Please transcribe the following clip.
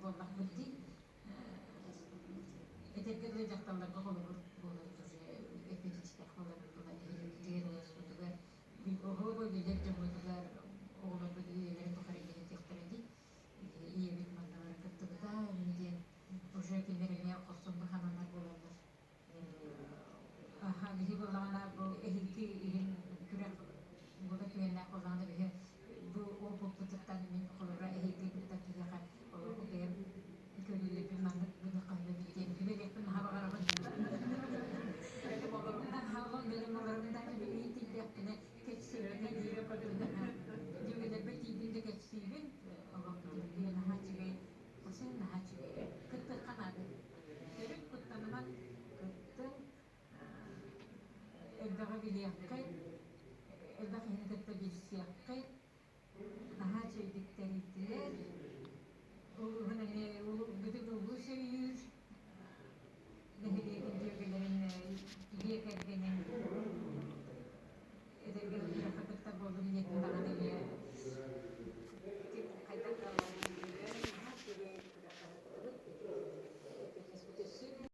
буоллахпыт дии. Этэргэ дылы дьахталларга холобур буолар уже эппиэтинэстээх буоларбытыгар, нэһилиэкпитигэр, улууспутугар, оһуобай билэр дьоммутугар оҕолорбут үйэлэрин тухары иһитиэхтэрэ дии. Ийэбит манна баран кыттыбыта диэн уже кинилэр эмиэ хорсуннук сананар буолаллар. Аха, биһи буоллаҕына бу эһиги иһин күрэх буола түгэннээх буоллаҕына биһи бу опыппытыттан мин холобура эһиги кытта киһиэхэ олох бэйэм көрүүлэрбин маннык гыныахха сөбүт диэн үлэлиэхпин наһаа баҕарабын. Наһаа бэлэм олоробун да билигин тиийдэхпинэ кэпсиибин дьүөгэлэрбэр тиийдим да кэпсиибин олох наһаа үчүгэй осын наһаа үчүгэй кыттыахха наада. Төрүт куттанымаҥ, кыттыҥ, элбэҕи билиэххит, элбэх киһини кытта билсиэххит, наһаа үчүгэйдик тэрийдилэр.